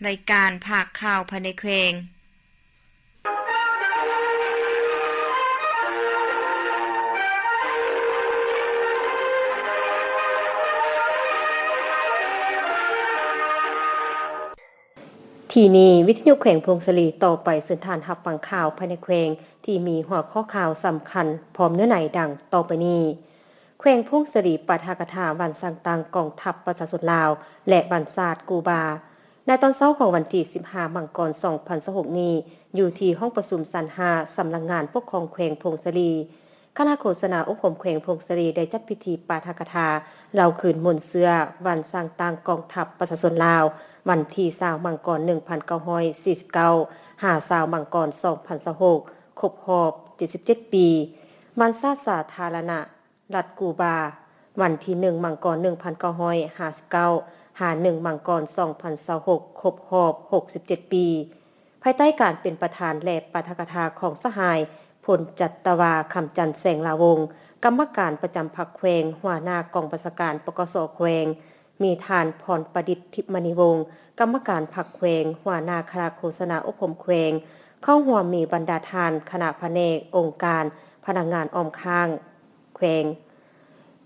ລາຍການພາກຂ່າວພາຍໃນແຂວງ. ທີ່ນີ້ ວິທະຍຸແຂວງຜົ້ງສາລີ ຕໍ່ໄປເຊີນທ່ານຮັບຟັງຂ່າວພາຍໃນແຂວງ ທີ່ມີຫົວຂໍ້ຂ່າວສຳຄັນ ພ້ອມເນື້ອໃນດັ່ງຕໍ່ໄປນີ້. ແຂວງຜົ້ງສາລີ ປາຖະກະຖາວັນສ້າງຕັ້ງກອງທັບປະຊາຊົນລາວ ແລະ ວັນຊາດກູບາ. ໃນຕອນເຊົ້າຂອງວັນທີສິບຫ້າ ມັງກອນ ສອງພັນຊາວຫົກນີ້ ຢູ່ທີ່ຫ້ອງປະຊຸມຊັ້ນຫ້າ ສຳນັກງານປົກຄອງແຂວງຜົ້ງສາລີ, ຄະນະໂຄສະນາອົບຮົມແຂວງຜົ້ງສາລີ ໄດ້ຈັດພິທີປາຖະກະຖາເລົ່າຄືນມູນເຊື້ອວັນສ້າງຕັ້ງກອງທັບປະຊາຊົນລາວ ວັນທີຊາວ ມັງກອນ ໜຶ່ງພັນເກົ້າຮ້ອຍສີ່ສິບເກົ້າ ຫາ ຊາວ ມັງກອນ ສອງພັນຊາວຫົກ ຄົບຮອບເຈັດສິບເຈັດປີ, ວັນຊາດສາທາລະນະ ລັດກູບາ ວັນທີໜຶ່ງ ມັງກອນ ໜຶ່ງພັນເກົ້າຮ້ອຍຫ້າສິບເກົ້າ ຫາ ໜຶ່ງ ມັງກອນ ສອງພັນຊາວຫົກ ຄົບຮອບຫົກສິບເຈັດປີ, ພາຍໃຕ້ການເປັນປະທານ ແລະ ປາຖະກະຖາຂອງສະຫາຍ ພົນຈັດຕະວາ ຄຳຈັນ ແສງລາວົງ ກຳມະການປະຈຳພັກແຂວງ, ຫົວໜ້າກອງບັນຊາການ ປກສ ແຂວງ, ມີທ່ານ ພອນປະດິດ ທິບມະນີວົງ ກຳມະການພັກແຂວງ, ຫົວໜ້າຄະນະໂຄສະນາອົບຮົມແຂວງ, ເຂົ້າຮ່ວມມີບັນດາທ່ານຄະນະພະແນກ, ອົງການ, ພະນັກງານອ້ອມຂ້າງແຂວງ.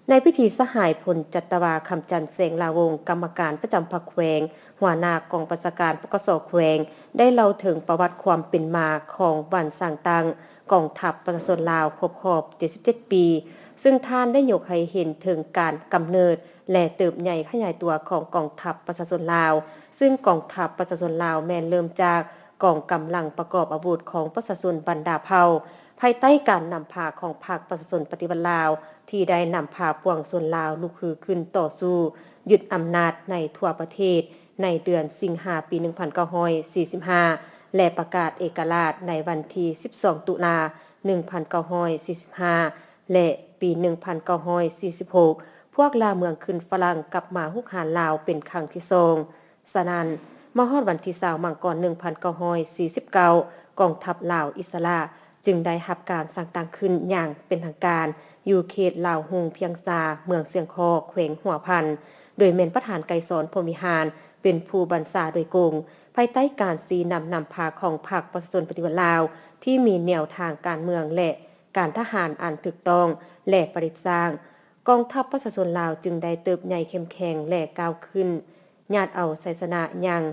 ໃນພິທີ ສະຫາຍ ພົນຈັດຕະວາ ຄຳຈັນ ແສງລາວົງ ກຳມະການປະຈຳພັກແຂວງ, ຫົວໜ້າກອງບັນຊາການ ປກສ ແຂວງ ໄດ້ເລົ່າເຖິງປະຫວັດຄວາມເປັນມາຂອງວັນສ້າງຕັ້ງກອງທັບປະຊາຊົນລາວຄົບຮອບເຈັດສິບເຈັດປີ, ຊຶ່ງທ່ານໄດ້ຍົກໃຫ້ເຫັນເຖິງການກຳເນີດ ແລະ ເຕີບໃຫຍ່ຂະຫຍາຍຕົວຂອງກອງທັບປະຊາຊົນລາວ, ຊຶ່ງກອງທັບປະຊາຊົນລາວແມ່ນເລີ່ມຈາກກອງກຳລັງປະກອບອາວຸດຂອງປະຊາຊົນບັນດາເຜົ່າ, ພາຍໃຕ້ການນຳພາຂອງພັກປະຊາຊົນປະຕິວັດລາວ ທີ່ໄດ້ນຳພາປວງຊົນລາວລຸກຮືຂຶ້ນຕໍ່ສູ້ຍຶດອຳນາດໃນທົ່ວປະເທດ ໃນເດືອນສິງຫາ ປີໜຶ່ງພັນເກົ້າຮ້ອຍສີ່ສິບຫ້າ ແລະ ປະກາດເອກະລາດໃນວັນທີສິບສອງ ຕຸລາ ໜຶ່ງພັນເກົ້າຮ້ອຍສີ່ສິບຫ້າ ແລະ ປີໜຶ່ງພັນເກົ້າຮ້ອຍສີ່ສິບຫົກ ພວກລ່າເມືອງຂຶ້ນຝຣັ່ງກັບມາຮຸກຮານລາວເປັນຄັ້ງທີສອງ. ສະນັ້ນ, ມາຮອດວັນທີຊາວ ມັງກອນ ໜຶ່ງພັນເກົ້າຮ້ອຍສີ່ສິບເກົ້າ ກອງທັບລາວອິດສະຫຼະຈຶ່ງໄດ້ຮັບການສ້າງຕັ້ງຂຶ້ນຢ່າງເປັນທາງການ ຢູ່ເຂດລາວຮຸ່ງພຽງຊາ ເມືອງຊຽງຄໍ້ ແຂວງຫົວພັນ, ໂດຍແມ່ນປະທານໄກສອນ ພົມວິຫານ ເປັນຜູ້ບັນຊາໂດຍກົງ, ພາຍໃຕ້ການຊີ້ນຳນຳພາຂອງພັກປະຊາຊົນປະຕິວັດລາວ ທີ່ມີແນວທາງການເມືອງ ແລະ ການທະຫານອັນຖືກຕ້ອງ ແລະ ປະດິດສ້າງ. ກອງທັບປະຊາຊົນລາວຈຶ່ງໄດ້ເຕີບໃຫຍ່ເຂັ້ມແຂງ ແລະ ກ້າວຂຶ້ນ ຍາດເອົາໄຊຊະນະຢ່າງ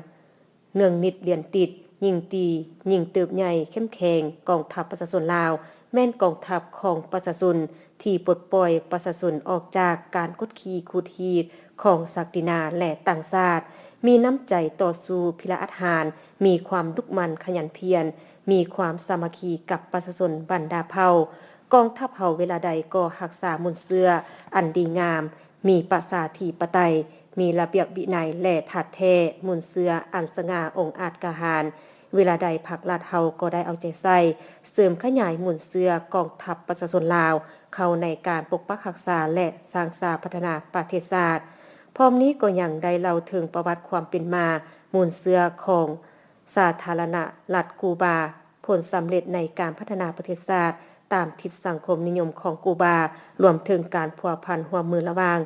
ເນືອງນິດລຽນຕິດ, ຍິ່ງຕີຍິ່ງເຕີບໃຫຍ່ເຂັ້ມແຂງ. ກອງທັບປະຊາຊົນລາວແມ່ນກອງທັບຂອງປະຊາຊົນ ທີ່ປົດປ່ອຍປະຊາຊົນອອກຈາກການກົດຂີ່ຂູດຮີດຂອງສັກດິນາ ແລະ ຕ່າງຊາດ, ມີນ້ຳໃຈຕໍ່ສູ້ພິລະອາດຫານ, ມີຄວາມດຸໝັ່ນຂະຫຍັນພຽນ, ມີຄວາມສາມັກຄີກັບປະຊາຊົນບັນດາເຜົ່າ. ກອງທັບເຮົາເວລາໃດກໍຮັກສາມູນເຊື້ອອັນດີງາມ, ມີປະຊາທິປະໄຕ, ມີລະບຽບວິໄນ ແລະ ທາດແທ້ມູນເຊື້ອອັນສະຫງ່າອົງອາດກ້າຫານ. ເວລາໃດພັກລັດເຮົາກໍໄດ້ເອົາໃຈໃສ່ເສີມຂະຫຍາຍມູນເຊື້ອກອງທັບປະຊາຊົນລາວເຂົ້າໃນການປົກປັກຮັກສາ ແລະ ສ້າງສາພັດທະນາປະເທດຊາດ. ພ້ອມນີ້ກໍຍັງໄດ້ເລົ່າເຖິງປະຫວັດຄວາມເປັນມາມູນເຊື້ອຂອງ ສາທາລະນະລັດກູບາ, ຜົນສຳເລັດໃນການພັດທະນາປະເທດຊາດຕາມທິດສັງຄົມນິຍົມຂອງກູບາ, ລວມເຖິງການພົວພັນຮ່ວມມືລະຫວ່າງ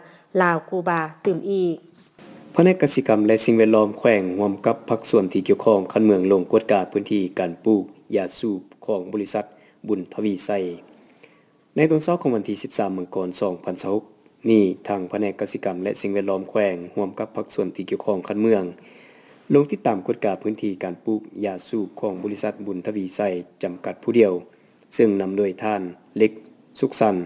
ລາວ-ກູບາຕື່ມອີກ. ພະແນກກະສິກຳ ແລະ ສິ່ງແວດລ້ອມແຂວງ ຮ່ວມກັບພາກສ່ວນທີ່ກ່ຽວຂ້ອງຂັ້ນເມືອງ ລົງກວດກາພື້ນທີ່ການປູກຢາສູບຂອງບໍລິສັດບຸນທະວີໄຊ. ໃນຕອນເຊົ້າຂອງວັນທີສິບສາມ ມັງກອນ ສອງພັນຊາວຫົກນີ້, ທາງພະແນກກະສິກຳ ແລະ ສິ່ງແວດລ້ອມແຂວງ ຮ່ວມກັບພາກສ່ວນທີ່ກ່ຽວຂ້ອງຂັ້ນເມືອງ ລົງຕິດຕາມກວດກາພື້ນທີ່ການປູກຢາສູບຂອງບໍລິສັດບຸນທະວີໄຊ ຈຳກັດຜູ້ດຽວ, ເຊິ່ງນຳໂດຍທ່ານ ເລັກ ສຸກສັນ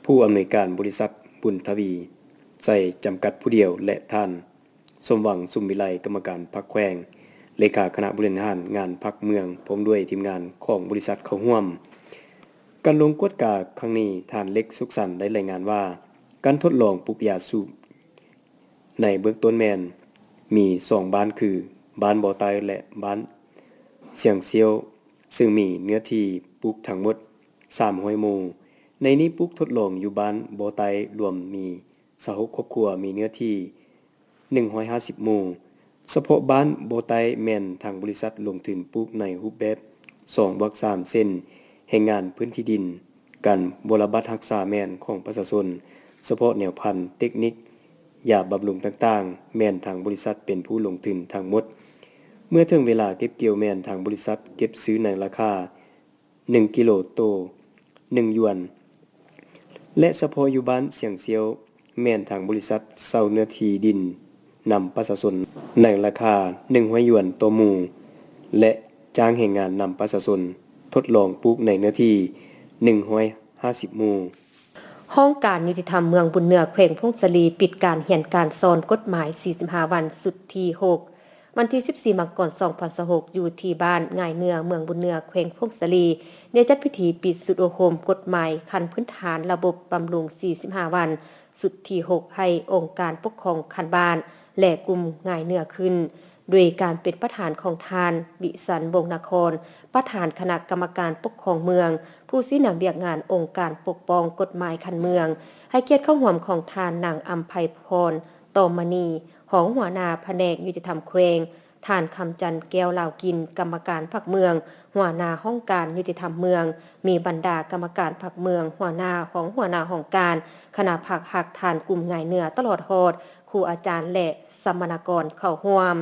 ຜູ້ອຳນວຍການບໍລິສັດບຸນທະວີໄຊ ຈຳກັດຜູ້ດຽວ ແລະ ທ່ານ ສົມຫວັງ ສຸມວິໄລ ກຳມະການພັກແຂວງ, ເລຂາຄະນະບໍລິຫານງານພັກເມືອງ ພ້ອມດ້ວຍທີມງານຂອງບໍລິສັດເຂົ້າຮ່ວມ. ການລົງກວດກາຄັ້ງນີ້, ທ່ານ ເລັກ ສຸກສັນ ໄດ້ລາຍງານວ່າ ການທົດລອງປູກຢາສູບໃນເບື້ອງຕົ້ນແມ່ນມີສອງບ້ານ ຄື ບ້ານບໍ່ໃຕ້ ແລະ ບ້ານຊຽງຊຽວ, ເຊິ່ງມີເນື້ອທີ່ປູກທັງໝົດສາມຮ້ອຍໂມ. ໃນນີ້ ປູກທົດລອງຢູ່ບ້ານບໍ່ໃຕ້ລວມມີ ຊາວຫົກຄອບຄົວ, ມີເນື້ອທີ່ໜຶ່ງຮ້ອຍຫ້າສິບໂມ. ສະເພາະບ້ານບໍ່ໃຕ້ແມ່ນທາງບໍລິສັດລົງທຶນປູກໃນຮູບແບບສອງບວກສາມ ເຊັ່ນ ແຮງງານ, ພື້ນທີ່ດິນ, ການບົວລະບັດຮັກສາແມ່ນຂອງປະຊາຊົນ, ສະເພາະແນວພັນ, ເຕັກນິກ, ຢາບຳລຸງຕ່າງໆ ແມ່ນທາງບໍລິສັດເປັນຜູ້ລົງທຶນທັງໝົດ. ເມື່ອເຖິງເວລາເກັບກ່ຽວ ແມ່ນທາງບໍລິສັດເກັບຊື້ໃນລາຄາ ໜຶ່ງກິໂລໂຕ ໜຶ່ງຢວນ ແລະ ສະເພາະຢູ່ບ້ານຊຽງຊຽວ ແມ່ນທາງບໍລິສັດເຊົ່າເນື້ອທີ່ດິນນຳປະຊາຊົນໃນລາຄາ ໜຶ່ງຮ້ອຍຢວນຕໍ່ໝູ່ ແລະ ຈ້າງແຮງງານນຳປະຊາຊົນທົດລອງປູກໃນເນື້ອທີ່ ໜຶ່ງຮ້ອຍຫ້າສິບໝູ່. ຫ້ອງການຍຸຕິທຳເມືອງບຸນເໜືອ ແຂວງຜົ້ງສາລີ ປິດການຮຽນການສອນກົດໝາຍ ສີ່ສິບຫ້າ ວັນ ຊຸດທີ ຫົກ ວັນທີ ສິບສີ່ ມັງກອນ ສອງພັນຊາວຫົກ ຢູ່ທີ່ບ້ານງ່າຍເໜືອ ເມືອງບຸນເໜືອ ແຂວງຜົ້ງສາລີ ໄດ້ຈັດພິທີປິດຊຸດອົບຮົມກົດໝາຍຂັ້ນພື້ນຖານລະບົບບຳລຸງ ສີ່ສິບຫ້າ ວັນ ຊຸດທີ ຫົກ ໃຫ້ອົງການປົກຄອງຂັ້ນບ້ານ ແລະ ກຸ່ມງ່າຍເໜືອຂຶ້ນ ໂດຍການເປັນປະທານຂອງທ່ານ ວິສັນ ວົງນະຄອນ ປະທານຄະນະກຳມະການປົກຄອງເມືອງ, ຜູ້ຊີ້ນຳວຽກງານອົງການປົກປ້ອງກົດໝາຍຂັ້ນເມືອງ, ໃຫ້ກຽດເຂົ້າຮ່ວມຂອງທ່ານນາງ ອຳໄພພອນ ຕອມມະນີ ຮອງຫົວໜ້າພະແນກຍຸຕິທຳແຂວງ, ທ່ານ ຄຳຈັນ ແກ້ວລາວກິນ ກຳມະການພັກເມືອງ, ຫົວໜ້າຫ້ອງການຍຸຕິທຳເມືອງ, ມີບັນດາກຳມະການພັກເມືອງ, ຫົວໜ້າ, ຮອງຫົວໜ້າຫ້ອງການ, ຄະນະພັກຮາກຖານກຸ່ມງ່າຍເໜືອ ຕະຫຼອດຮອດ ຄູອາຈານ ແລະ ສຳມະນາກອນເຂົ້າຮ່ວມ.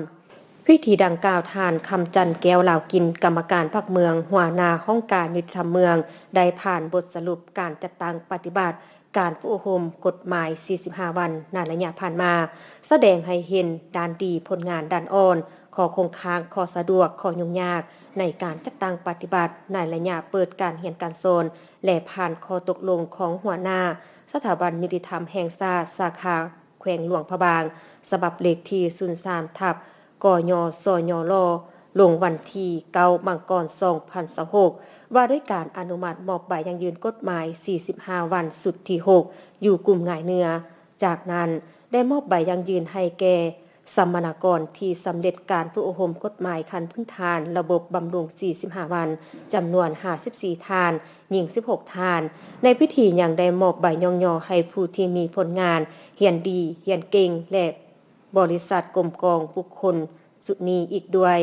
ພິທີດັ່ງກ່າວ ທ່ານ ຄຳຈັນ ແກ້ວລາວກິນ ກຳມະການພັກເມືອງ, ຫົວໜ້າຫ້ອງການຍຸຕິທຳເມືອງ ໄດ້ຜ່ານບົດສະຫຼຸບການຈັດຕັ້ງປະຕິບັດການຝຶກອົບຮົມກົດໝາຍ ສີ່ສິບຫ້າ ວັນ ໃນໄລຍະຜ່ານມາ, ສະແດງໃຫ້ເຫັນດ້ານດີ, ຜົນງານ, ດ້ານອ່ອນ, ຂໍ້ຄົງຄ້າງ, ຂໍ້ສະດວກ, ຂໍ້ຫຍຸ້ງຍາກໃນການຈັດຕັ້ງປະຕິບັດໃນໄລຍະເປີດການຮຽນການສອນ ແລະ ຜ່ານຂໍ້ຕົກລົງຂອງຫົວໜ້າສະຖາບັນຍຸຕິທຳແຫ່ງຊາດ ສາຂາ ແຂວງຫຼວງພະບາງ ສະບັບເລກທີ ສູນສາມ ທັບ ກຍສຍລ ລົງວັນທີ ເກົ້າ ມັງກອນ ສອງພັນຊາວຫົກ ວ່າດ້ວຍການອະນຸມັດມອບໃບຢັ້ງຢືນກົດໝາຍ ສີ່ສິບຫ້າ ວັນ ຊຸດທີ ຫົກ ຢູ່ກຸ່ມງ່າຍເໜືອ. ຈາກນັ້ນ ໄດ້ມອບໃບຢັ້ງຢືນໃຫ້ແກ່ສຳມະນາກອນທີ່ສຳເລັດການຝຶກອົບຮົມກົດໝາຍຂັ້ນພື້ນຖານລະບົບບຳລຸງ ສີ່ສິບຫ້າ ວັນ ຈຳນວນ ຫ້າສິບສີ່ ທ່ານ, ຍິງ ສິບຫົກ ທ່ານ. ໃນພິທີຍັງໄດ້ມອບໃບຍ້ອງຍໍໃຫ້ຜູ້ທີ່ມີຜົນງານຮຽນດີ, ຮຽນເກັ່ງ ແລະ ບໍລິສັດກົມກອງບຸກຄົນຊຸດນີ້ອີກດ້ວຍ.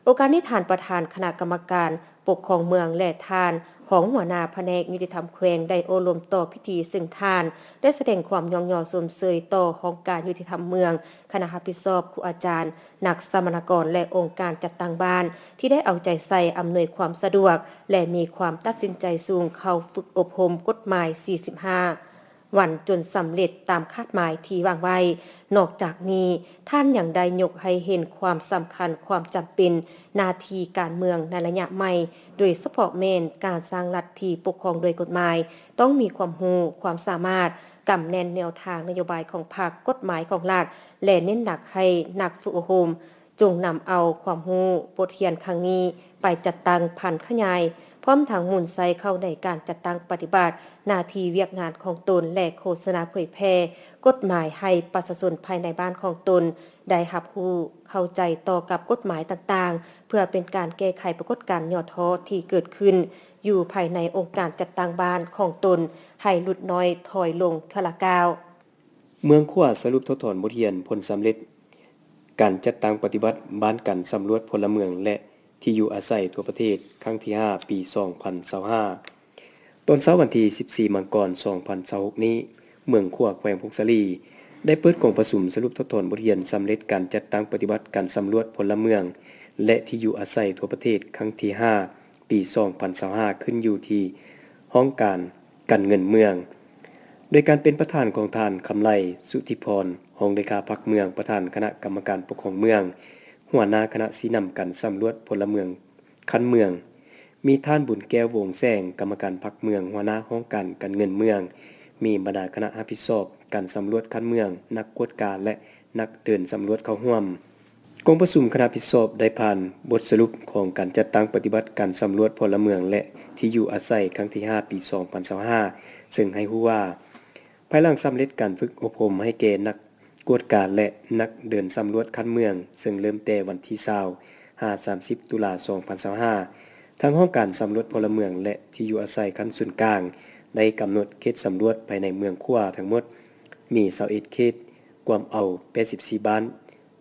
ໂອກາດນີ້ ທ່ານປະທານຄະນະກຳມະການປົກຄອງເມືອງ ແລະ ທ່ານຮອງຫົວໜ້າພະແນກຍຸຕິທຳແຂວງ ໄດ້ໂອ້ລົມຕໍ່ພິທີ, ເຊິ່ງທ່ານໄດ້ສະແດງຄວາມຍ້ອງຍໍຊົມເຊີຍຕໍ່ຫ້ອງການຍຸຕິທຳເມືອງ, ຄະນະຮັບຜິດຊອບ, ຄູອາຈານ, ນັກສຳມະນາກອນ ແລະ ອົງການຈັດຕັ້ງບ້ານ ທີ່ໄດ້ເອົາໃຈໃສ່ອຳນວຍຄວາມສະດວກ ແລະ ມີຄວາມຕັດສິນໃຈສູງເຂົ້າຝຶກອົບຮົມກົດໝາຍ ສີ່ສິບຫ້າ ວັນ ຈົນສຳເລັດຕາມຄາດໝາຍທີ່ວາງໄວ້. ນອກຈາກນີ້, ທ່ານຍັງໄດ້ຍົກໃຫ້ເຫັນຄວາມສຳຄັນ, ຄວາມຈຳເປັນ, ໜ້າທີ່ການເມືອງໃນໄລຍະໃໝ່, ໂດຍສະເພາະແມ່ນການສ້າງລັດທີ່ປົກຄອງໂດຍກົດໝາຍ, ຕ້ອງມີຄວາມຮູ້, ຄວາມສາມາດ, ກຳແໜ້ນແນວທາງນະໂຍບາຍຂອງພັກ, ກົດໝາຍຂອງລັດ ແລະ ເນັ້ນໜັກໃຫ້ນັກຝຶກອົບຮົມ ຈົ່ງນຳເອົາຄວາມຮູ້ບົດຮຽນຄັ້ງນີ້ໄປຈັດຕັ້ງຜັນຂະຫຍາຍ, ພ້ອມທັງໝູນໃສ່ເຂົ້າໃນການຈັດຕັ້ງປະຕິບັດໜ້າທີ່ວຽກງານຂອງຕົນ ແລະ ໂຄສະນາເຜີຍແຜ່ກົດໝາຍໃຫ້ປະຊາຊົນພາຍໃນບ້ານຂອງຕົນໄດ້ຮັບຮູ້ເຂົ້າໃຈຕໍ່ກັບກົດໝາຍຕ່າງໆ ເພື່ອເປັນການແກ້ໄຂປາກົດການຫຍໍ້ທໍ້ທີ່ເກີດຂຶ້ນຢູ່ພາຍໃນອົງການຈັດຕັ້ງບ້ານຂອງຕົນໃຫ້ຫຼຸດນ້ອຍຖອຍລົງເທື່ອລະກ້າວ. ເມືອງຂວາສະຫຼຸບທົດຖອນບົດຮຽນຜົນສຳເລັດການຈັດຕັ້ງປະຕິບັດບ້ານການສຳຫຼວດພົນລະເມືອງ ແລະ ທີ່ຢູ່ອາໄສທົ່ວປະເທດ ຄັ້ງທີຫ້າ ປີສອງພັນຊາວຫ້າ. ຕອນເຊົ້າວັນທີ ສິບສີ່ ມັງກອນ ສອງພັນຊາວຫົກ ນີ້, ເມືອງຂວາ ແຂວງຜົ້ງສາລີ ໄດ້ເປີດກອງປະຊຸມສະຫຼຸບທົດຖອນບົດຮຽນສຳເລັດການຈັດຕັ້ງປະຕິບັດການສຳຫຼວດພົນລະເມືອງ ແລະ ທີ່ຢູ່ອາໄສທົ່ວປະເທດ ຄັ້ງທີຫ້າ ປີສອງພັນຊາວຫ້າ ຂຶ້ນຢູ່ທີ່ຫ້ອງການ ການເງິນເມືອງ ໂດຍການເປັນປະທານຂອງທ່ານ ຄຳໄລ ສຸທິພອນ ຮອງເລຂາພັກເມືອງ, ປະທານຄະນະກຳມະການປົກຄອງເມືອງ, ຫົວໜ້າຄະນະຊີ້ນຳການສຳຫຼວດພົນລະເມືອງຂັ້ນເມືອງ, ມີທ່ານ ບຸນແກ້ວ ວົງແສງ ກຳມະການພັກເມືອງ, ຫົວໜ້າຫ້ອງການການເງິນເມືອງ, ມີບັນດາຄະນະຮັບຜິດຊອບການສຳຫຼວດຂັ້ນເມືອງ, ນັກກວດກາ ແລະ ນັກເດີນສຳຫຼວດເຂົ້າຮ່ວມ. ກອງປະຊຸມຄະນະຜິດຊອບໄດ້ຜ່ານບົດສະຫຼຸບຂອງການຈັດຕັ້ງປະຕິບັດການສຳຫຼວດພົນລະເມືອງ ແລະ ທີ່ຢູ່ອາໄສ ຄັ້ງທີຫ້າ ປີສອງພັນຊາວຫ້າ ເຊິ່ງໃຫ້ຮູ້ວ່າ ພາຍຫຼັງສຳເລັດການຝຶກອົບຮົມໃຫ້ແກ່ນັກກວດກາ ແລະ ນັກເດີນສຳຫຼວດຂັ້ນເມືອງ ເຊິ່ງເລີ່ມແຕ່ວັນທີຊາວ ຫາ ສາມສິບ ຕຸລາ ສອງພັນຊາວຫ້າ ທາງຫ້ອງການສຳຫຼວດພົນລະເມືອງ ແລະ ທີ່ຢູ່ອາໄສຂັ້ນສູນກາງ ໄດ້ກຳນົດເຂດສຳຫຼວດພາຍໃນເມືອງຂວາທັງໝົດ ມີ ຊາວເອັດ ເຂດ, ກວມເອົາ ແປດສິບສີ່ ບ້ານ,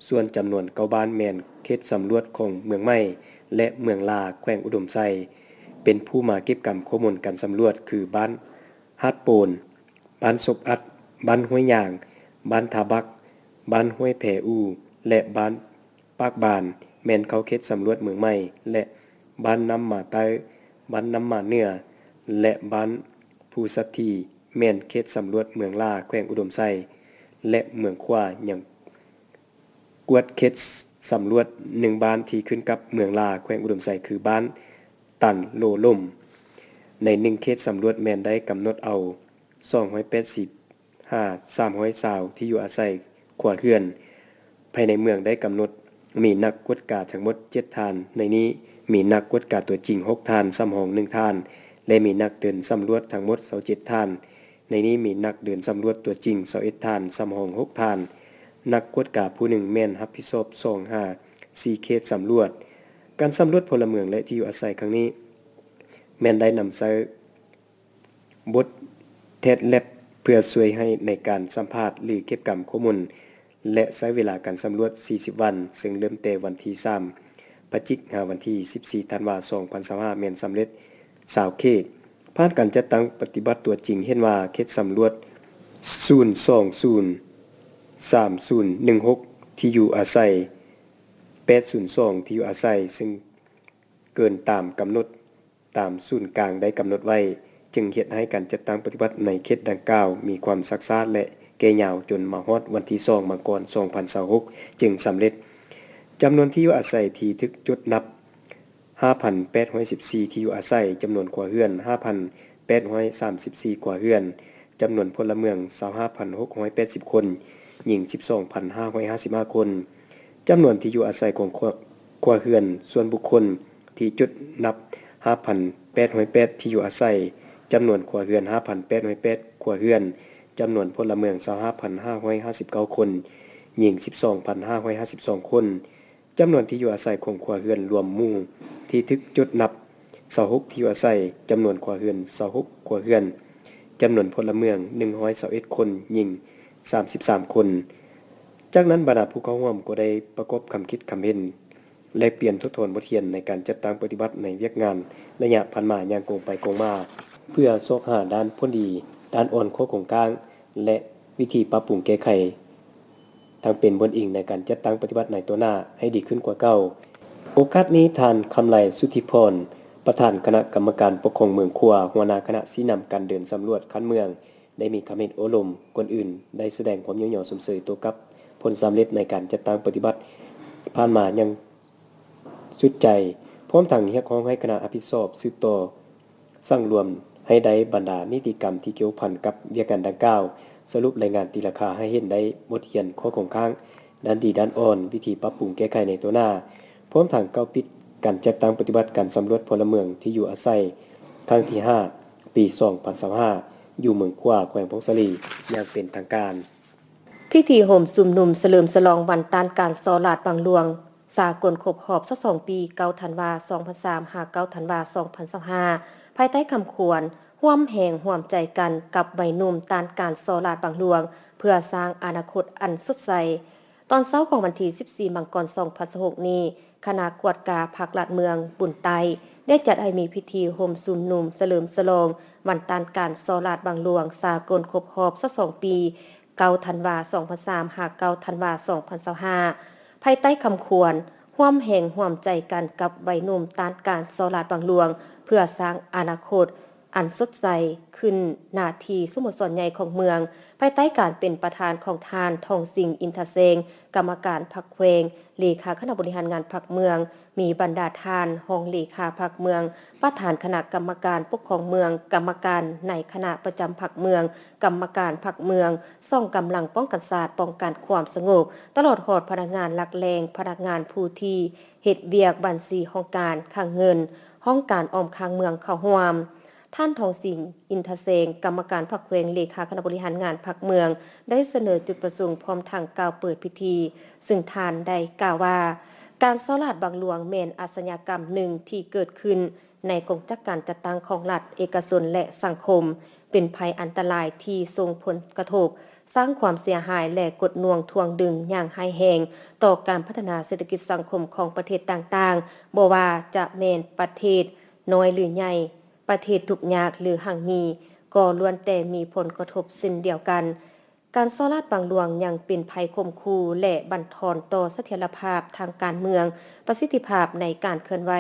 ສ່ວນຈຳນວນ ເກົ້າ ບ້ານ ແມ່ນເຂດສຳຫຼວດຂອງເມືອງໃໝ່ ແລະ ເມືອງຫຼາ ແຂວງອຸດົມໄຊ, ເປັນຜູ້ມາເກັບກຳຂໍ້ມູນການສຳຫຼວດ ຄື ບ້ານຫາດໂປນ, ບ້ານສົບອັດ, ບ້ານຫ້ວຍຍາງ, ບ້ານທ່າບັກ, ບ້ານຫ້ວຍແພອູ ແລະ ບ້ານປາກບານ ແມ່ນເຂົ້າເຂດສຳຫຼວດເມືອງໃໝ່ ແລະ ບ້ານນ້ຳໝາໃຕ້, ບ້ານນ້ຳໝາເໜືອ ແລະ ບ້ານພູສັດຖີ ແມ່ນເຂດສຳຫຼວດເມືອງຫຼາ ແຂວງອຸດົມໄຊ ແລະ ເມືອງຂວາ ຍັງກວດເຂດສຳຫຼວດໜຶ່ງບ້ານທີ່ຂຶ້ນກັບເມືອງຫຼາ ແຂວງອຸດົມໄຊ ຄືບ້ານຕັນໂລລົມ. ໃນໜຶ່ງເຂດສຳຫຼວດແມ່ນໄດ້ກຳນົດເອົາສອງຮ້ອຍແປດສິບ ຫາສາມຮ້ອຍຊາວທີ່ຢູ່ອາໄສຄົວເຮືອນ. ພາຍໃນເມືອງໄດ້ກຳນົດມີນັກກວດກາທັງໝົດເຈັດທ່ານ, ໃນນີ້ມີນັກກວດກາຕົວຈິງຫົກທ່ານ, ສຳຮອງໜຶ່ງທ່ານ ແລະ ມີນັກເດີນສຳຫຼວດທັງໝົດຊາວເຈັດທ່ານ, ໃນນີ້ມີນັກເດີນສຳຫຼວດຕົວຈິງຊາວເອັດທ່ານ, ສຳຮອງຫົກທ່ານ. ນັກກວດກາຜູ້ໜຶ່ງແມ່ນຮັບຜິດຊອບສອງຫາສີ່ເຂດສຳຫຼວດ. ການສຳຫຼວດພົນລະເມືອງ ແລະ ທີ່ຢູ່ອາໄສຄັ້ງນີ້ ແມ່ນໄດ້ນຳໃຊ້ ບົດ TAT-LAB ເພື່ອຊ່ວຍໃຫ້ໃນການສຳພາດ ຫຼື ເກັບກຳຂໍ້ມູນ ແລະ ໃຊ້ເວລາການສຳຫຼວດສີ່ສິບວັນ, ເຊິ່ງເລີ່ມແຕ່ວັນທີສາມ ພະຈິກ ຫາວັນທີສິບສີ່ ທັນວາ ສອງພັນຊາວຫ້າ ແມ່ນສຳເລັດຊາວເຂດ. ຜ່ານການຈັດຕັ້ງປະຕິບັດຕົວຈິງເຫັນວ່າ ເຂດສຳຫຼວດສູນສອງສູນ ສາມສູນໜຶ່ງຫົກ ທີ່ຢູ່ອາໄສ ແປດສູນສອງ ທີ່ຢູ່ອາໄສ ເຊິ່ງເກີນຕາມກຳນົດ ຕາມສູນກາງໄດ້ກຳນົດໄວ້, ຈຶ່ງເຮັດໃຫ້ການຈັດຕັ້ງປະຕິບັດໃນເຂດດັ່ງກ່າວມີຄວາມຊັກຊ້າ ແລະ ແກ່ຍາວຈົນມາຮອດວັນທີສອງ ມັງກອນ ສອງພັນຊາວຫົກ ຈຶ່ງສຳເລັດ. ຈຳນວນທີ່ຢູ່ອາໄສທີ່ຖືກຈົດນັບ ຫ້າພັນແປດຮ້ອຍສິບສີ່ ທີ່ຢູ່ອາໄສ, ຈຳນວນຄົວເຮືອນ ຫ້າພັນແປດຮ້ອຍສາມສິບສີ່ຄົວເຮືອນ, ຈຳນວນພົນລະເມືອງ ຊາວຫ້າພັນຫົກຮ້ອຍແປດສິບຄົນ, ຍິງ ສິບສອງພັນຫ້າຮ້ອຍຫ້າສິບຫ້າຄົນ. ຈຳນວນທີ່ຢູ່ອາໄສຂອງຄົວ ຄົວເຮືອນສ່ວນບຸກຄົນທີ່ຈົດນັບ ຫ້າພັນແປດຮ້ອຍແປດທີ່ຢູ່ອາໄສ, ຈຳນວນຄົວເຮືອນ ຫ້າພັນແປດຮ້ອຍແປດຄົວເຮືອນ, ຈຳນວນພົນລະເມືອງ ຊາວຫ້າພັນຫ້າຮ້ອຍຫ້າສິບເກົ້າຄົນ, ຍິງ ສິບສອງພັນຫ້າຮ້ອຍຫ້າສິບສອງຄົນ. ຈຳນວນທີ່ຢູ່ອາໄສຂອງຄົວເຮືອນລວມໝູ່ທີ່ຖືກຈົດນັບ ຊາວຫົກທີ່ຢູ່ອາໄສ, ຈຳນວນຄົວເຮືອນ ຊາວຫົກຄົວເຮືອນ, ຈຳນວນພົນລະເມືອງ ໜຶ່ງຮ້ອຍຊາວເອັດຄົນ, ຍິງ ສາມສິບສາມຄົນ. ຈາກນັ້ນ ບັນດາຜູ້ເຂົ້າຮ່ວມກໍໄດ້ປະກອບຄຳຄິດຄຳເຫັນ ແລກປ່ຽນທົດທວນບົດຮຽນໃນການຈັດຕັ້ງປະຕິບັດໃນວຽກງານໄລຍະຜ່ານມາຢ່າງກົງໄປກົງມາ, ເພື່ອຊອກຫາດ້ານຜົນດີ, ດ້ານອ່ອນ, ຂໍ້ຄົງຄ້າງ ແລະ ວິທີປັບປຸງແກ້ໄຂ ທັງເປັນບ່ອນອີງໃນການຈັດຕັ້ງປະຕິບັດໃນຕໍ່ໜ້າໃຫ້ດີຂຶ້ນກວ່າເກົ່າ. ໂອກາດນີ້ ທ່ານ ຄຳໄລ ສຸທິພອນ ປະທານຄະນະກຳມະການປົກຄອງເມືອງຂວາ, ຫົວໜ້າຄະນະຊີ້ນຳການເດີນສຳຫຼວດຂັ້ນເມືອງ ໄດ້ມີຄຳເຫັນໂອ້ລົມ, ກ່ອນອື່ນໄດ້ສະແດງຄວາມຍ້ອງຍໍຊົມເຊີຍຕໍ່ກັບຜົນສຳເລັດໃນການຈັດຕັ້ງປະຕິບັດຜ່ານມາຢ່າງສຸດໃຈ, ພ້ອມທັງຮຽກຮ້ອງໃຫ້ຄະນະຮັບຜິດຊອບສືບຕໍ່ ສັງລວມໃຫ້ໄດ້ບັນດານິຕິກຳທີ່ກ່ຽວພັນກັບວຽກງານດັ່ງກ່າວ, ສະຫຼຸບລາຍງານຕີລາຄາໃຫ້ເຫັນໄດ້ບົດຮຽນ, ຂໍ້ຄົງຄ້າງ, ດ້ານດີ, ດ້ານອ່ອນ, ວິທີປັບປຸງແກ້ໄຂໃນຕໍ່ໜ້າ, ພ້ອມທັງກ່າວປິດການຈັດຕັ້ງປະຕິບັດການສຳຫຼວດພົນລະເມືອງທີ່ຢູ່ອາໄສ ຄັ້ງທີຫ້າ ປີສອງພັນຊາວຫ້າ ຢູ່ເມືອງຂວາ ແຂວງຜົ້ງສາລີ ຢ່າງເປັນທາງການ. ພິທີໂຮມຊຸມນຸມສະເຫຼີມສະຫຼອງວັນຕ້ານການສໍ້ລາດບັງຫຼວງ ສາກົນຄົບຮອບຊາວສອງປີ ເກົ້າທັນວາ ສອງພັນສາມ ຫາ ເກົ້າທັນວາ ສອງພັນຊາວຫ້າ ພາຍໃຕ້ຄຳຂວັນ ຮ່ວມແຮງຮ່ວມໃຈກັນກັບໄວໜຸ່ມຕ້ານການສໍ້ລາດບັງຫຼວງ ເພື່ອສ້າງອະນາຄົດອັນສົດໃສ. ຕອນເຊົ້າຂອງວັນທີສິບສີ່ ມັງກອນ ສອງພັນຊາວຫົກນີ້, ຄະນະກວດກາພັກລັດເມືອງບຸນໃຕ້ ໄດ້ຈັດໃຫ້ມີພິທີໂຮມຊຸມນຸມສະເຫຼີມສະຫຼອງວັນຕ້ານການສໍ້ລາດບັງຫຼວງ ສາກົນຄົບຮອບຊາວສອງປີ ເກົ້າທັນວາ ສອງພັນສາມ ຫາ ເກົ້າທັນວາ ສອງພັນຊາວຫ້າ ພາຍໃຕ້ຄຳຂວັນ ຮ່ວມແຮງຮ່ວມໃຈກັນກັບໄວໜຸ່ມຕ້ານການສໍ້ລາດບັງຫຼວງ ເພື່ອສ້າງອະນາຄົດອັນສົດໃສ ຂຶ້ນໜ້າທີ່ສະໂມສອນໃຫຍ່ຂອງເມືອງ ພາຍໃຕ້ການເປັນປະທານຂອງທ່ານ ທອງສິງ ອິນທະເຊງ ກຳມະການພັກແຂວງ, ເລຂາຄະນະບໍລິຫານງານພັກເມືອງ, ມີບັນດາທ່ານຮອງເລຂາພັກເມືອງ, ປະທານຄະນະກຳມະການປົກຄອງເມືອງ, ກຳມະການໃນຄະນະປະຈຳພັກເມືອງ, ກຳມະການພັກເມືອງ, ສອງກຳລັງປ້ອງກັນຊາດ, ປ້ອງກັນຄວາມສະຫງົບ, ຕະຫຼອດຮອດພະນັກງານຫຼັກແຫຼ່ງ, ພະນັກງານຜູ້ທີ່ເຮັດວຽກບັນຊີຫ້ອງການຄັງເງິນ, ຫ້ອງການອອມຄັງເມືອງເຂົ້າຮ່ວມ. ທ່ານ ທອງສິງ ອິນທະເຊງ ກຳມະການພັກແຂວງ, ເລຂາຄະນະບໍລິຫານງານພັກເມືອງ ໄດ້ສະເໜີຈຸດປະສົງ ພ້ອມທັງກ່າວເປີດພິທີ, ເຊິ່ງທ່ານໄດ້ກ່າວວ່າ ການສໍ້ລາດບັງຫຼວງແມ່ນອາຊະຍາກຳໜຶ່ງທີ່ເກີດຂຶ້ນໃນກົງຈັກການຈັດຕັ້ງຂອງລັດ, ເອກະຊົນ ແລະ ສັງຄົມ, ເປັນໄພອັນຕະລາຍທີ່ສົ່ງຜົນກະທົບ, ສ້າງຄວາມເສຍຫາຍ ແລະ ກົດໜ່ວງຖ່ວງດຶງຢ່າງຮ້າຍແຮງຕໍ່ການພັດທະນາເສດຖະກິດສັງຄົມຂອງປະເທດຕ່າງໆ, ບໍ່ວ່າຈະແມ່ນປະເທດນ້ອຍ ຫຼື ໃຫຍ່, ປະເທດທຸກຍາກ ຫຼື ຮັ່ງມີ ກໍລ້ວນແຕ່ມີຜົນກະທົບເຊັ່ນດຽວກັນ. ການສໍ້ລາດບັງຫຼວງຍັງເປັນໄພຂົ່ມຂູ່ ແລະ ບັນທອນຕໍ່ສະຖຽນລະພາບທາງການເມືອງ, ປະສິດທິພາບໃນການເຄື່ອນໄຫວ,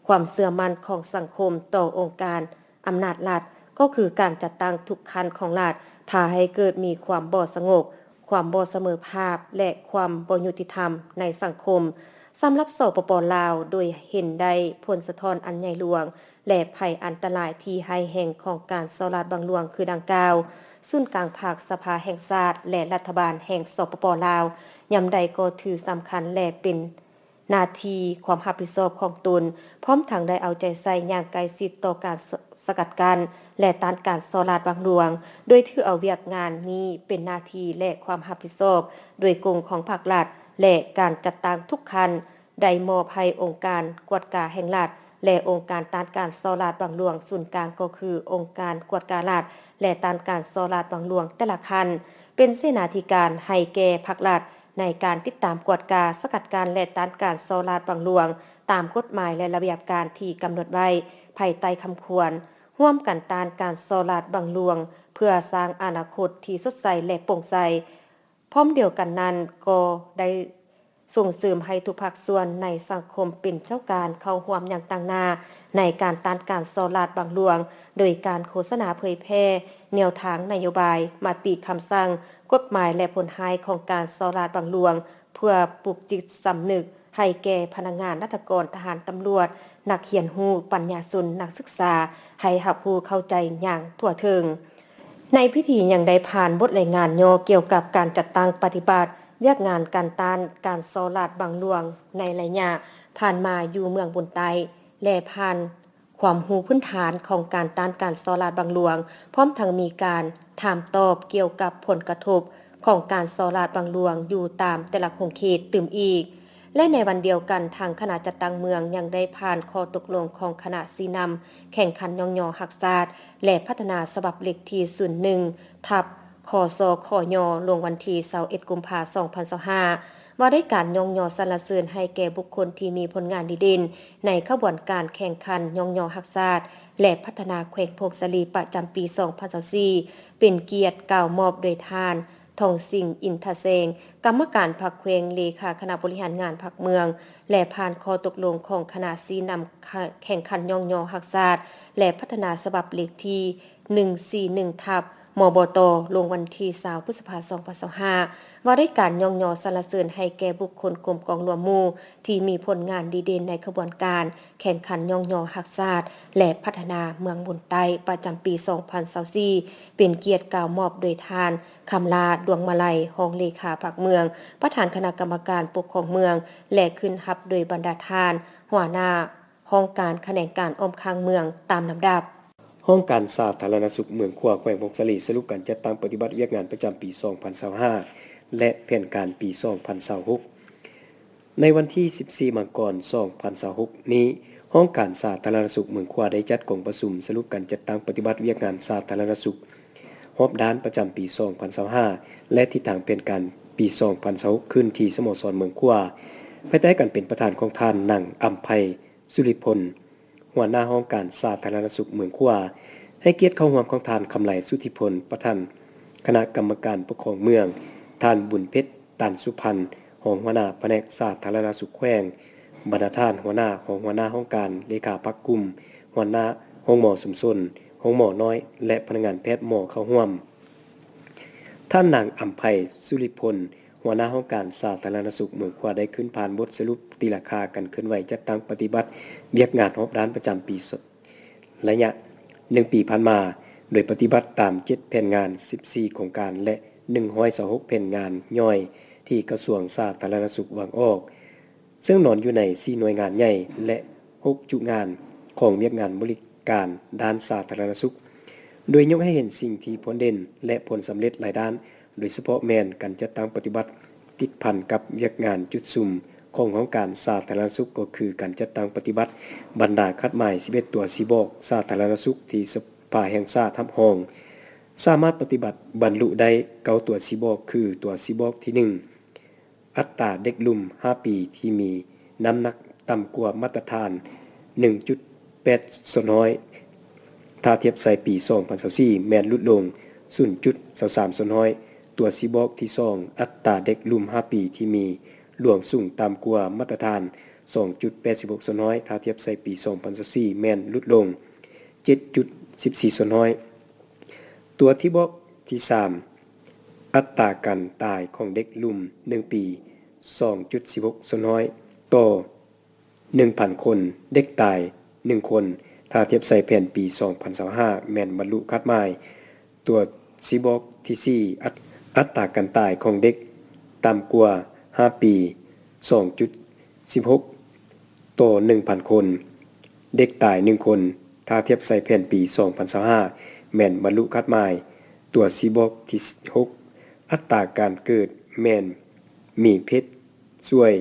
ຄວາມເຊື່ອໝັ້ນຂອງສັງຄົມຕໍ່ອົງການອຳນາດລັດ, ກໍຄືການຈັດຕັ້ງທຸກຂັ້ນຂອງລັດ ພາໃຫ້ເກີດມີຄວາມບໍ່ສະຫງົບ, ຄວາມບໍ່ສະເໝີພາບ ແລະ ຄວາມບໍ່ຍຸຕິທຳໃນສັງຄົມ. ສຳລັບ ສປປ ລາວ, ໂດຍເຫັນໄດ້ຜົນສະທ້ອນອັນໃຫຍ່ຫຼວງ ແລະ ໄພອັນຕະລາຍທີ່ຮ້າຍແຮງຂອງການສໍ້ລາດບັງຫຼວງຄືດັ່ງກ່າວ, ສູນກາງພັກສະພາແຫ່ງຊາດ ແລະ ລັດຖະບານແຫ່ງ ສປປ ລາວ ຍາມໃດກໍຖືສຳຄັນ ແລະ ເປັນໜ້າທີ່ຄວາມຮັບຜິດຊອບຂອງຕົນ, ພ້ອມທັງໄດ້ເອົາໃຈໃສ່ຢ່າງໃກ້ຊິດຕໍ່ການສະ ສະກັດກັ້ນ ແລະ ຕ້ານການສໍ້ລາດບັງຫຼວງ, ໂດຍຖືເອົາວຽກງານນີ້ເປັນໜ້າທີ່ ແລະ ຄວາມຮັບຜິດຊອບໂດຍກົງຂອງພັກລັດ ແລະ ການຈັດຕັ້ງທຸກຂັ້ນ ໄດ້ມອບໃຫ້ອົງການກວດກາແຫ່ງລັດ ແລະ ອົງການຕ້ານການສໍ້ລາດບັງຫຼວງສູນກາງ ກໍຄືອົງການກວດກາລັດ ແລະ ຕ້ານການສໍ້ລາດບັງຫຼວງແຕ່ລະຂັ້ນ ເປັນເສນາທິການໃຫ້ແກ່ພັກລັດ ໃນການຕິດຕາມກວດກາ, ສະກັດກັ້ນ ແລະ ຕ້ານການສໍ້ລາດບັງຫຼວງ ຕາມກົດໝາຍ ແລະ ລະບຽບການທີ່ກຳນົດໄວ້ ພາຍໃຕ້ຄຳຂວັນ ຮ່ວມກັນຕ້ານການສໍ້ລາດບັງຫຼວງ ເພື່ອສ້າງອະນາຄົດທີ່ສົດໃສ ແລະ ໂປ່ງໃສ. ພ້ອມດຽວກັນນັ້ນ, ກໍໄດ້ສົ່ງເສີມໃຫ້ທຸກພາກສ່ວນໃນສັງຄົມເປັນເຈົ້າການເຂົ້າຮ່ວມຢ່າງຕັ້ງໜ້າໃນການຕ້ານການສໍ້ລາດບັງຫຼວງ, ໂດຍການໂຄສະນາເຜີຍແຜ່ແນວທາງນະໂຍບາຍ, ມະຕິຄຳສັ່ງ, ກົດໝາຍ ແລະ ຜົນຮ້າຍຂອງການສໍ້ລາດບັງຫຼວງ, ເພື່ອປຸກຈິດສຳນຶກໃຫ້ແກ່ພະນັກງານລັດຖະກອນ, ທະຫານ, ຕຳຫຼວດ, ນັກຮຽນຮູ້, ປັນຍາຊົນ, ນັກສຶກສາ ໃຫ້ຮັບຮູ້ເຂົ້າໃຈຢ່າງທົ່ວເຖິງ. ໃນພິທີຍັງໄດ້ຜ່ານບົດລາຍງານຫຍໍ້ກ່ຽວກັບການຈັດຕັ້ງປະຕິບັດວຽກງານການຕ້ານການສໍ້ລາດບັງຫຼວງໃນໄລຍະຜ່ານມາຢູ່ເມືອງບຸນໃຕ້ ແລະ ຜ່ານຄວາມຮູ້ພື້ນຖານຂອງການຕ້ານການສໍ້ລາດບັງຫຼວງ, ພ້ອມທັງມີການຖາມຕອບກ່ຽວກັບຜົນກະທົບຂອງການສໍ້ລາດບັງຫຼວງຢູ່ຕາມແຕ່ລະຂົງເຂດຕື່ມອີກ. ແລະ ໃນວັນດຽວກັນ, ທາງຄະນະຈັດຕັ້ງເມືອງຍັງໄດ້ຜ່ານຂໍ້ຕົກລົງຂອງຄະນະຊີ້ນຳແຂ່ງຂັນຍ້ອງຍໍຮັກຊາດ ແລະ ພັດທະນາ ສະບັບເລກທີ ສູນໜຶ່ງ ທັບ ຄສຂຍ ລົງວັນທີ ຊາວເອັດ ກຸມພາ ສອງພັນຊາວຫ້າ ວ່າດ້ວຍການຍ້ອງຍໍສັນລະເສີນໃຫ້ແກ່ບຸກຄົນທີ່ມີຜົນງານດີເດັ່ນໃນຂະບວນການແຂ່ງຂັນຍ້ອງຍໍຮັກຊາດ ແລະ ພັດທະນາແຂວງຜົ້ງສາລີ ປະຈຳປີ ສອງພັນຊາວສີ່ ເປັນກຽດກ່າວມອບໂດຍທ່ານ ທອງສິງ ອິນທະແສງ, ກຳມະການພັກແຂວງ, ເລຂາຄະນະບໍລິຫານງານພັກເມືອງ ແລະ ຜ່ານຂໍ້ຕົກລົງຂອງຄະນະຊີ້ນຳ ຂະ ແຂ່ງຂັນຍ້ອງຍໍຮັກຊາດ ແລະ ພັດທະນາສະບັບເລກທີ ໜຶ່ງສີ່ໜຶ່ງ ທັບ ມບຕ ລົງວັນທີ ຊາວ ພຶດສະພາ ສອງພັນຊາວຫ້າ ວ່າດ້ວຍການຍ້ອງຍໍສັນລະເສີນໃຫ້ແກ່ບຸກຄົນກົມກອງລວມໝູ່ທີ່ມີຜົນງານດີເດັ່ນໃນຂະບວນການ ແຂ່ງຂັນຍ້ອງຍໍຮັກຊາດ ແລະ ພັດທະນາເມືອງບຸນໃຕ້ ປະຈຳປີ ສອງພັນຊາວສີ່ ເປັນກຽດກ່າວມອບໂດຍທ່ານ ຄຳລາ ດວງມາໄລ ຮອງເລຂາພັກເມືອງ, ປະທານຄະນະກຳມະການປົກຄອງເມືອງ ແລະ ຂຶ້ນຮັບໂດຍບັນດາທ່ານ ຫົວໜ້າຫ້ອງການຂະແໜງການອ້ອມຂ້າງເມືອງຕາມລຳດັບ. ຫ້ອງການສາທາລະນະສຸກເມືອງຂວາ ແຂວງຜົ້ງສາລີ ສະຫຼຸບການຈັດຕັ້ງປະຕິບັດວຽກງານປະຈຳປີ ສອງພັນຊາວຫ້າ ແລະ ແຜນການປີ ສອງພັນຊາວຫົກ. ໃນວັນທີ ສິບສີ່ ມັງກອນ ສອງພັນຊາວຫົກ ນີ້, ຫ້ອງການສາທາລະນະສຸກເມືອງຂວາ ໄດ້ຈັດກອງປະຊຸມສະຫຼຸບການຈັດຕັ້ງປະຕິບັດວຽກງານສາທາລະນະສຸກຮອບດ້ານປະຈຳປີ ສອງພັນຊາວຫ້າ ແລະ ທິດທາງແຜນການປີ ສອງພັນຊາວຫົກ ຂຶ້ນທີ່ສະໂມສອນເມືອງຂວາ ພາຍໃຕ້ການເປັນປະທານຂອງທ່ານ ນາງ ອຳໄພ ສຸລິພົນ ຫົວໜ້າຫ້ອງການສາທາລະນະສຸກເມືອງຂວາ, ໃຫ້ກຽດເຂົ້າຮ່ວມຂອງທ່ານ ຄຳໄລ ສຸທິພົນ ປະທານຄະນະກຳມະການປົກຄອງເມືອງ, ທ່ານ ບຸນເພັດ ຕັນສຸພັນ ຮອງຫົວໜ້າພະແນກສາທາລະນະສຸກແຂວງ, ບັນດາທ່ານ ຫົວໜ້າ, ຮອງຫົວໜ້າຫ້ອງການ, ເລຂາພັກກຸ່ມ, ຫົວໜ້າໂຮງໝໍຊຸມຊົນ, ໂຮງໝໍນ້ອຍ ແລະ ພະນັກງານແພດໝໍເຂົ້າຮ່ວມ. ທ່ານ ນາງ ອຳໄພ ສຸລິພົນ ຫົວໜ້າຫ້ອງການສາທາລະນະສຸກເມືອງຂວາ ໄດ້ຂຶ້ນຜ່ານບົດສະຫຼຸບຕີລາຄາການເຄື່ອນໄຫວຈັດຕັ້ງປະຕິບັດວຽກງານຮອບດ້ານປະຈຳປີ ໄລຍະໜຶ່ງປີຜ່ານມາ, ໂດຍປະຕິບັດຕາມເຈັດແຜນງານ, ສິບສີ່ໂຄງການ ແລະ ໜຶ່ງຮ້ອຍຊາວຫົກແຜນງານຍ່ອຍທີ່ກະຊວງສາທາລະນະສຸກວາງອອກ, ເຊິ່ງນອນຢູ່ໃນສີ່ໜ່ວຍງານໃຫຍ່ ແລະ ຫົກຈຸງານຂອງວຽກງານບໍລິການດ້ານສາທາລະນະສຸກ, ໂດຍຍົກໃຫ້ເຫັນສິ່ງທີ່ພົ້ນເດັ່ນ ແລະ ຜົນສຳເລັດຫຼາຍດ້ານ, ໂດຍສະເພາະແມ່ນການຈັດຕັ້ງປະຕິບັດຕິດພັນກັບວຽກງານຈຸດສຸມຂອງຫ້ອງການສາທາລະນະສຸກ, ກໍຄືການຈັດຕັ້ງປະຕິບັດບັນດາຄາດໝາຍສິບເອັດຕົວຊີ້ບອກສາທາລະນະສຸກທີ່ສະພາແຫ່ງຊາດຮັບຮອງ, ສາມາດປະຕິບັດບັນລຸໄດ້ເກົ້າຕົວຊີ້ບອກ, ຄືຕົວຊີ້ບອກທີໜຶ່ງ ອັດຕາເດັກລຸ່ມຫ້າປີທີ່ມີນ້ຳໜັກຕ່ຳກວ່າມາດຕະຖານໜຶ່ງຈຸດແປດສ່ວນຮ້ອຍ ຖ້າທຽບໃສ່ປີສອງພັນຊາວສີ່ ແມ່ນຫຼຸດລົງສູນຈຸດຊາວສາມສ່ວນຮ້ອຍ ຕົວຊີ້ບອກທີສອງ ອັດຕາເດັກລຸ່ມຫ້າປີທີ່ມີຫຼວງສູງຕ່ຳກວ່າມາດຕະຖານສອງຈຸດແປດສິບຫົກສ່ວນຮ້ອຍ ຖ້າທຽບໃສ່ປີສອງພັນຊາວສີ່ ແມ່ນຫຼຸດລົງເຈັດຈຸດສິບສີ່ສ່ວນຮ້ອຍ. ຕົວຊີ້ບອກທີສາມ ອັດຕາການຕາຍຂອງເດັກລຸ່ມໜຶ່ງປີສອງຈຸດສິບຫົກສ່ວນຮ້ອຍຕໍ່ ໜຶ່ງພັນຄົນ, ເດັກຕາຍໜຶ່ງຄົນ, ຖ້າທຽບໃສ່ແຜນປີສອງພັນຊາວຫ້າ ແມ່ນບັນລຸຄາດໝາຍ. ຕົວຊີ້ບອກທີສີ່ ອັດ ອັດຕາການຕາຍຂອງເດັກຕ່ຳກວ່າຫ້າປີ ສອງຈຸດສິບຫົກຕໍ່ໜຶ່ງພັນຄົນ, ເດັກຕາຍໜຶ່ງຄົນ, ຖ້າທຽບໃສ່ແຜນປີສອງພັນຊາວຫ້າ ແມ່ນບັນລຸຄາດໝາຍ. ຕົວຊີ້ບອກທີຫົກ ອັດຕາການເກີດແມ່ນມີເພດ ສ່ວຍ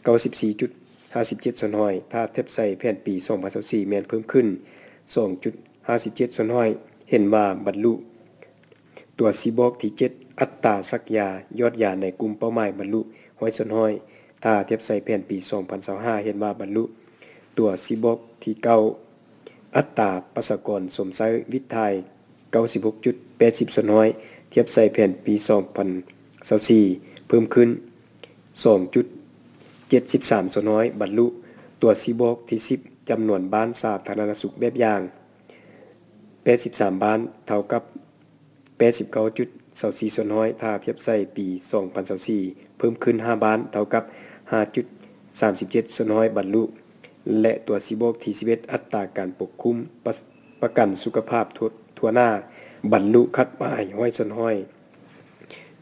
ເກົ້າສິບສີ່ຈຸດຫ້າສິບເຈັດສ່ວນຮ້ອຍ ຖ້າທຽບໃສ່ແຜນປີສອງພັນຊາວສີ່ ແມ່ນເພີ່ມຂຶ້ນສອງຈຸດຫ້າສິບເຈັດສ່ວນຮ້ອຍ ເຫັນວ່າບັນລຸ. ຕົວຊີ້ບອກທີເຈັດ ອັດຕາສັກຢາຍອດຢາໃນກຸ່ມເປົ້າໝາຍບັນລຸຮ້ອຍສ່ວນຮ້ອຍ ຖ້າທຽບໃສ່ແຜນປີສອງພັນຊາວຫ້າ ເຫັນວ່າບັນລຸ. ຕົວຊີ້ບອກທີເກົ້າ ອັດຕາປະຊາກອນຊົມໃຊ້ວິດຖ່າຍ ເກົ້າສິບຫົກຈຸດແປດສິບສ່ວນຮ້ອຍ ທຽບໃສ່ແຜນປີສອງພັນຊາວສີ່ ເພີ່ມຂຶ້ນສອງຈຸດເຈັດສິບສາມສ່ວນຮ້ອຍ ບັນລຸ. ຕົວຊີ້ບອກທີສິບ ຈຳນວນບ້ານສາທາລະນະສຸກແບບຢ່າງ ແປດສິບສາມບ້ານ ເທົ່າກັບ ແປດສິບເກົ້າຈຸດຊາວສີ່ສ່ວນຮ້ອຍ ຖ້າທຽບໃສ່ປີສອງພັນຊາວສີ່ ເພີ່ມຂຶ້ນຫ້າບ້ານ ເທົ່າກັບ ຫ້າຈຸດສາມສິບເຈັດສ່ວນຮ້ອຍ ບັນລຸ. ແລະ ຕົວຊີ້ບອກທີສິບເອັດ ອັດຕາການປົກຄຸມປະ ປະກັນສຸຂະພາບທົ່ວ ທົ່ວໜ້າ ບັນລຸຄາດໝາຍຮ້ອຍສ່ວນຮ້ອຍ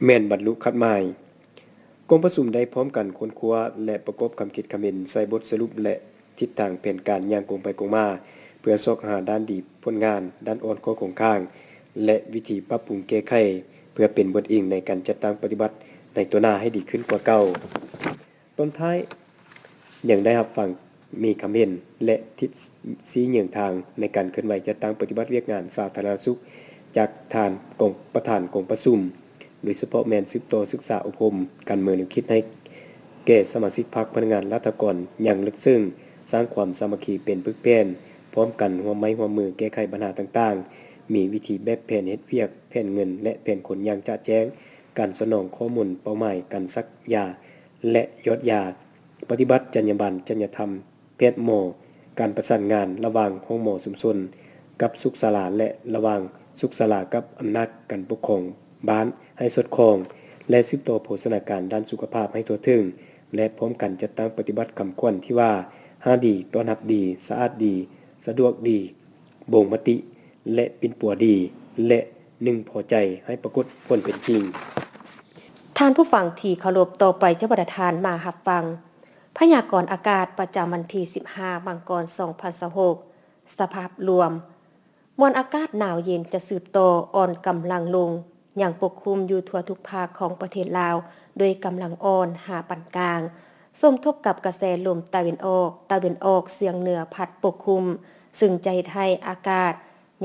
ແມ່ນບັນລຸຄາດໝາຍ. ກອງປະຊຸມໄດ້ພ້ອມກັນຄົ້ນຄວ້າ ແລະ ປະກອບຄຳຄິດຄຳເຫັນໃສ່ບົດສະຫຼຸບ ແລະ ທິດທາງແຜນການຢ່າງກົງໄປກົງມາ ເພື່ອຊອກຫາດ້ານດີ, ຜົນງານ, ດ້ານອ່ອນ, ຂໍ້ຄົງຄ້າງ ແລະ ວິທີປັບປຸງແກ້ໄຂ ເພື່ອເປັນບົດອີງໃນການຈັດຕັ້ງປະຕິບັດໃນຕໍ່ໜ້າໃຫ້ດີຂຶ້ນກວ່າເກົ່າ. ຕອນທ້າຍ ຍັງໄດ້ຮັບຟັງ ມີຄຳເຫັນ ແລະ ທິດຊີ້ເຫຍື້ອງທາງໃນການເຄື່ອນໄຫວຈັດຕັ້ງປະຕິບັດວຽກງານສາທາລະນະສຸກ ຈາກທ່ານກອງ ປະທານກອງປະຊຸມ, ໂດຍສະເພາະແມ່ນສືບຕໍ່ສຶກສາອົບຮົມການເມືອງແນວຄິດໃຫ້ແກ່ສະມາຊິກພັກ, ພະນັກງານ, ລັດຖະກອນຢ່າງເລິກເຊິ່ງ, ສ້າງຄວາມສາມັກຄີເປັນປຶກແຜ່ນ, ພ້ອມກັນຮ່ວມໄມ້ຮ່ວມມືແກ້ໄຂບັນຫາຕ່າງໆ, ມີວິທີແບບແຜນເຮັດວຽກ, ແຜນເງິນ ແລະ ແຜນຄົນຢ່າງຈະແຈ້ງ, ການສະໜອງຂໍ້ມູນເປົ້າໝາຍການສັກຢາ ແລະ ຢອດຢາ, ປະຕິບັດຈັນຍາບັນ, ຈັນຍາທຳ, ແພດໝໍ, ການປະສານງານລະຫວ່າງໂຮງໝໍຊຸມຊົນກັບສຸກສາລາ ແລະ ລະຫວ່າງສຸກສາລາກັບອຳນາດການປົກຄອງບ້ານໃຫ້ສອດຄ່ອງ ແລະ ສືບຕໍ່ໂພຊະນາການດ້ານສຸຂະພາບໃຫ້ທົ່ວເຖິງ ແລະ ພ້ອມກັນຈັດຕັ້ງປະຕິບັດຄຳຂວັນທີ່ວ່າ ຫ້າດີ ຕ້ອນຮັບດີ, ສະອາດດີ, ສະດວກດີ, ບົ່ງມະຕິ ແລະ ປິ່ນປົວດີ ແລະ ໜຶ່ງພໍໃຈ ໃຫ້ປາກົດຜົນເປັນຈິງ. ທ່ານຜູ້ຟັງທີ່ເຄົາລົບ, ຕໍ່ໄປຈະບາດທ່ານມາຮັບຟັງພະຍາກອນອາກາດປະຈຳວັນທີສິບຫ້າ ມັງກອນ ສອງພັນຊາວຫົກ ສະພາບລວມ. ມວນອາກາດໜາວເຢັນຈະສືບຕໍ່ອ່ອນກຳລັງລົງ, ຍັງປົກຄຸມຢູ່ທົ່ວທຸກພາກຂອງປະເທດລາວ ໂດຍກຳລັງອ່ອນຫາປານກາງ, ສົມທົບກັບກະແສລົມຕາເວັນອອກ, ຕາເວັນອອກສຽງເໜືອພັດປົກຄຸມ, ຊຶ່ງຈະເຮັດໃຫ້ອາກາດ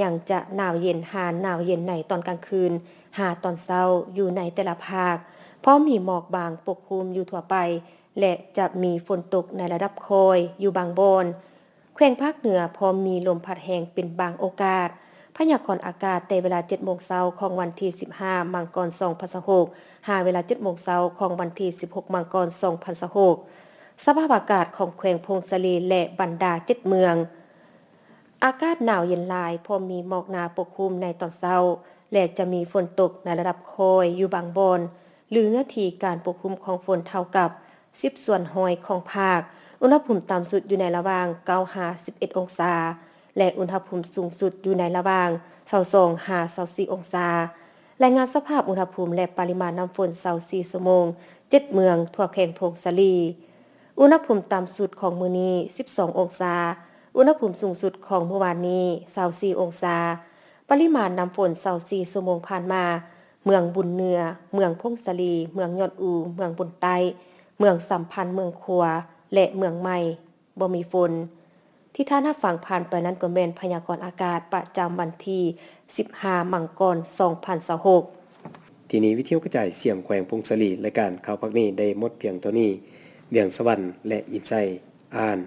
ຍັງຈະໜາວເຢັນຫາໜາວເຢັນໃນຕອນກາງຄືນ ຫາຕອນເຊົ້າຢູ່ໃນແຕ່ລະພາກ, ພ້ອມມີໝອກບາງປົກຄຸມຢູ່ທົ່ວໄປ ແລະ ຈະມີຝົນຕົກໃນລະດັບຄ່ອຍຢູ່ບາງບ່ອນ. ແຂວງພາກເໜືອພ້ອມມີລົມພັດແຮງເປັນບາງໂອກາດ. ພະຍາກອນອາກາດແຕ່ເວລາເຈັດໂມງເຊົ້າຂອງວັນທີສິບຫ້າ ມັງກອນ ສອງພັນຊາວຫົກ ຫາເວລາເຈັດໂມງເຊົ້າຂອງວັນທີສິບຫົກ ມັງກອນ ສອງພັນຊາວຫົກ. ສະພາບອາກາດຂອງແຂວງຜົ້ງສາລີ ແລະ ບັນດາເຈັດເມືອງ. ອາກາດໜາວເຢັນຫຼາຍ, ພ້ອມມີໝອກໜາປົກຄຸມໃນຕອນເຊົ້າ ແລະ ຈະມີຝົນຕົກໃນລະດັບຄ່ອຍຢູ່ບາງບ່ອນ ຫຼື ເນື້ອທີ່ການປົກຄຸມຂອງຝົນເທົ່າກັບ ສິບສ່ວນຮ້ອຍຂອງພາກ. ອຸນຫະພູມຕ່ຳສຸດຢູ່ໃນລະຫວ່າງເກົ້າຫາສິບເອັດອົງສາ ແລະ ອຸນຫະພູມສູງສຸດຢູ່ໃນລະຫວ່າງຊາວສອງຫາຊາວສີ່ອົງສາ. ລາຍງານສະພາບອຸນຫະພູມ ແລະ ປະລິມານນ້ຳຝົນຊາວສີ່ຊົ່ວໂມງ ເຈັດເມືອງທົ່ວແຂວງຜົ້ງສາລີ. ອຸນຫະພູມຕ່ຳສຸດຂອງມື້ນີ້ ສິບສອງອົງສາ, ອຸນຫະພູມສູງສຸດຂອງມື້ວານນີ້ ຊາວສີ່ອົງສາ. ປະລິມານນ້ຳຝົນຊາວສີ່ຊົ່ວໂມງຜ່ານມາ, ເມືອງບຸນເໜືອ, ເມືອງຜົ້ງສາລີ, ເມືອງຍອດອູ, ເມືອງບຸນໃຕ້, ເມືອງສຳພັນ, ເມືອງຂວາ ແລະ ເມືອງໃໝ່ ບໍ່ມີຝົນ. ທີ່ທ່ານຮັບຟັງຜ່ານໄປນັ້ນກໍແມ່ນພະຍາກອນອາກາດປະຈຳວັນທີສິບຫ້າ ມັງກອນ ສອງພັນຊາວຫົກ. ທີ່ນີ້ວິທະຍຸກະຈາຍສຽງແຂວງຜົ້ງສາລີ, ລາຍການຂ່າວພາກນີ້ໄດ້ໝົດພຽງເທົ່ານີ້. ວຽງສະຫວັນ ແລະ ອິນໄຊ ອ່ານ.